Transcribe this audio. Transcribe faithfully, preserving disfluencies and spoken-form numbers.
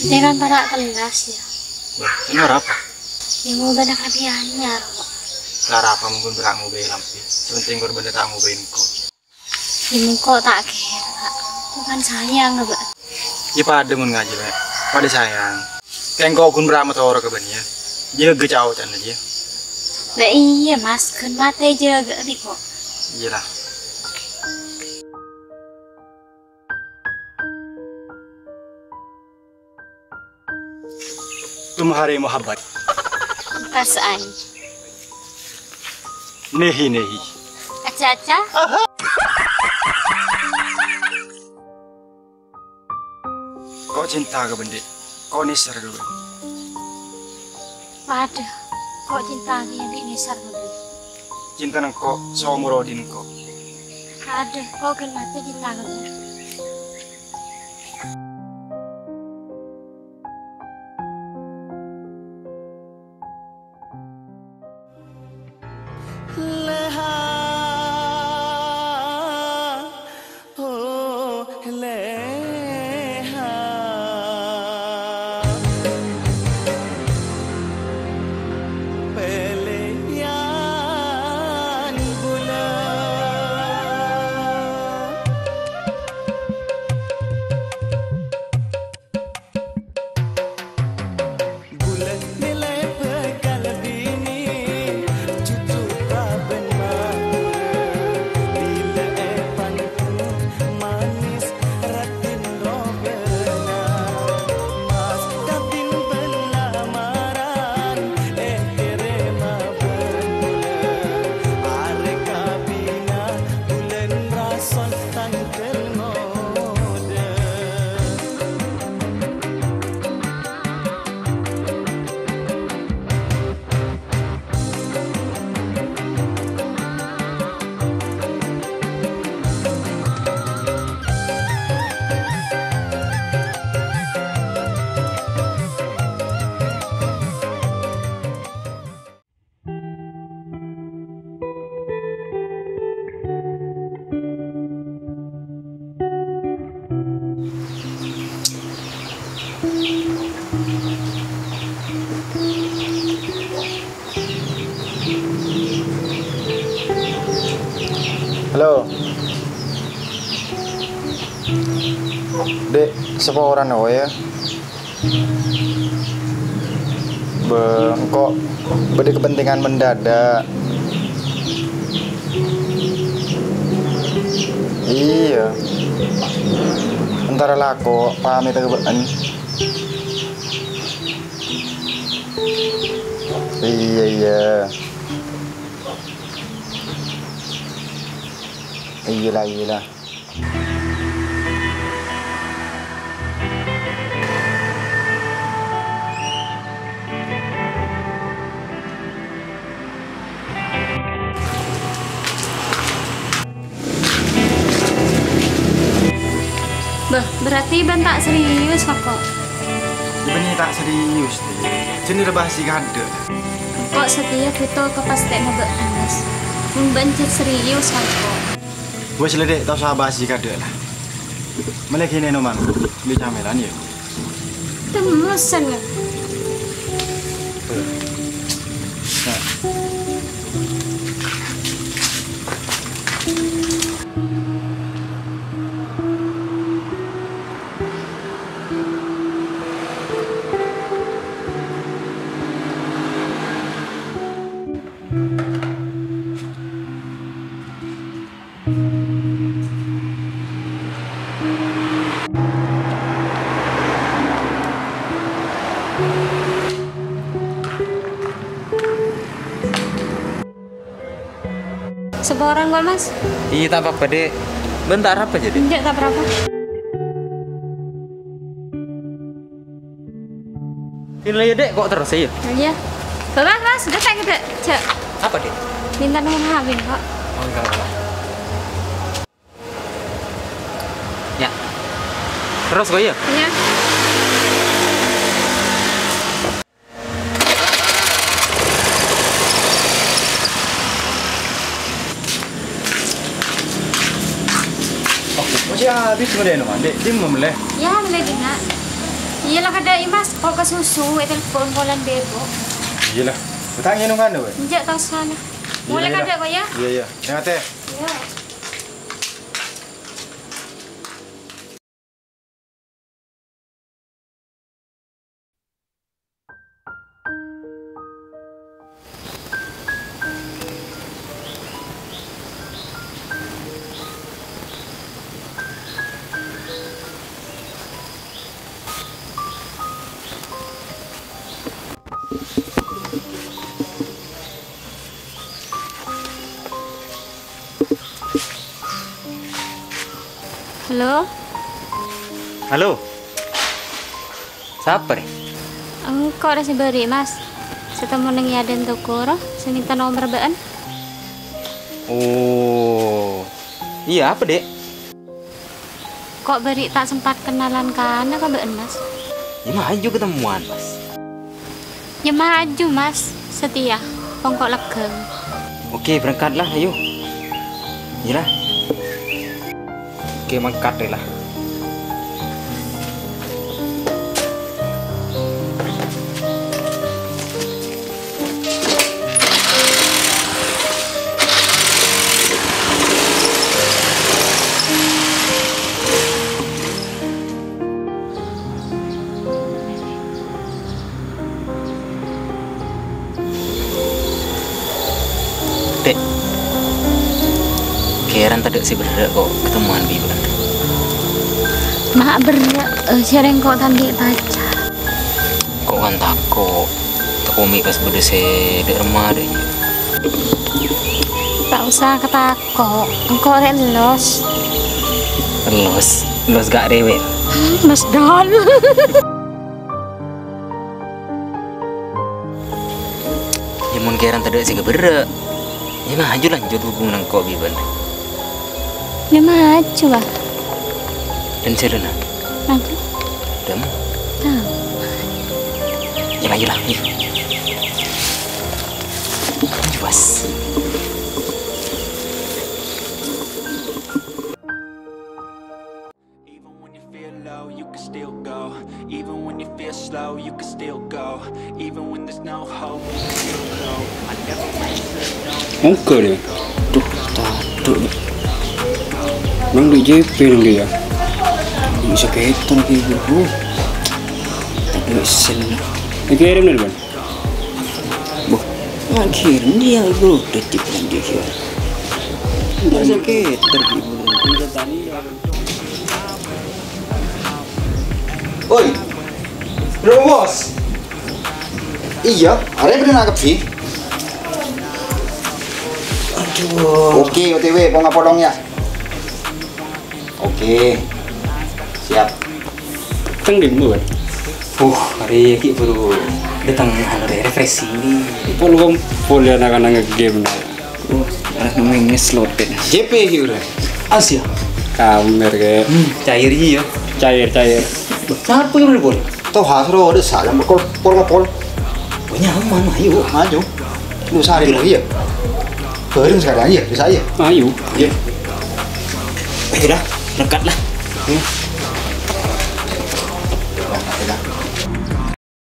Dè kan para' kellas, yâ. Wah, ini arapa? Yâ, ngobâna kabhi anyar, kok. Lah, arapa mon bâ'na ta' ngobâi lambi? Sè pentèng bâ'na ta' ngobâi engko'. Yâ, mon engko' ta' kèra, Kak. Engko' kan sayang ka bâ'na. Yâ, padâ mon ngajhi, Lè'. Padâ sayang. Kèng engko' ghun bârâ' matoro' ka bâ'na, yâ. Jâgâ ca'-oca'na, yâ. Lah iyâ, Mas. Ghun matè jâgâ bi' engko'. Iyâ, lah. तुम्हारी मोहब्बत। Perasaan. नहीं, नहीं. Aca-aca. Ko' cinta ka bâ'na, Dhi'. Ko' nèser ka bâ'na. Padâ. Ko' cinta ka bâ'na, nèser ka bâ'na. Cinta engko' saomor odi' engko'. Padâ. Ko' ghun matè cinta ka bâ'na. Halo. Dek, saporana, yâ. Bâ, engko' bâdâ kepentingan mendadak. Iyâ. Entara lako, pamit ka bâ'na. Iyâ, iyâ. Iyâ la, iyâ la. Bâh, berarti bâ'na ta' serius, Koko. Yâ, bânnè ta' serius, Dek. Jhâ' nèra bahas sè kaadâ'. Kok satèya bhuto kapastèyanna bâ'na, Mas. Mon bâ'na jhât serius, Koko. Wes la, Dek, ta' osa bahas sè kaadâ' la. Mellè ghânèka, Noman. Beli camilan, yâ. Temmosan, ya. Saporana, Mas? Iyâ, ta' apa-apa, Dek. Bâ'na ta' arapa, jhâ', Dek? Enjâ', ta' arapa. Ini yâ, Dek, kok terus yâ? Iyâ. Bâ, Mas, Mas, dâteng, Dek. Jhâ'. Apa, Dek? Minta nomor H P, Pak. Oh, enggak apa-apa. Ya. Terus kok yâ? Iyâ. Oh, masih habis, Dek, nomor, Dek. Dim, mellè. Iyâ, mellè, Dek. Iyâ la, kadhâ' Mas, ko' ka susu, ètelpon polana bâbu. Iyâ la. Bâta' ngènom kan, wè? Enjâ', ta' osa la. Iyâ, iyâ. Mulai kadhâ' ko' yâ. Iyâ, iyâ. Iyâ. Halo? Halo. Sapa, rè? Engko' rè sè bâri', Mas. Sè temmona è adâ'na toko ro, sè mènta nomer bâ'ân. Oh. Iyâ, apa, Dek? Ko' bâri' ta' sempat kennalan kana ka bâ'ân, Mas. Yâ, maju ketemuan, Mas. Yâ, maju, Mas. Satèya, pongko' lèghâng. Oke, berangkatlah, ayo. Iyâ la. Oke, mangkat, rè la. Dek, kèran tadâ' sè berrâ' ko' ketemuan bi' bâ'ân. Ma' berrâ', eh, sèrèng ko' ta' andi' pacar. Ko' kan tako', tako' mè' pas bâdâ sè dâ' remma dâ' iyâ. Ta' osa katako', engko' rè ellos. Ellos, ellos ga' rewel. Ellos dol. Yâ, mon kèran tadâ' sè èberrâ', yâ, maju lanjut hubungan engko' bi' bâ'ân. Yâ, maju, Bah. Dâ'en sè dâ'enna. Maju. Dâ'en. Tao. Yâ, maju la, yâ. Maju, Bas. Even when you feel low, you can still go. Even when you feel slow, you can still go. Even when there's no hope, you can still go. I never wanna say no. Ongghu, deh. Duh, tadâ'. Nang di' J P nang dia. Di' sekitar lagi, bro. Tadâ' sen. Lagi kirim nih, Bang. Boh, lagi kirim dia, bro. Udah di' dia, ya. Nang sekitar, bro. Oi, Bro Bos. Iyâ, arèya bâdâ nangkep, sih. Aduh. Oke, O T W, ponga polong, ya. Oke. Siap. Teng di' mon? Uh, arèya ghi' buru dâteng anu rè, refreshing. Pol kompol ya anak-anak game. Oh, anak nangès lodèt. J P ghi' ora? Asia. Kamer, Kè. Hmm, cair ghi' ya. Cair, cair. Sapa yang udah pol? Toh, hasro, ada salam, pol, pol, pol. Oh, nyaman, ayo. Maju. Lu sehari mau, iya? Bareng sekarang, iya, bisa, iya? Ayo. Iya. Ayo dah, berangkat lah. Iya.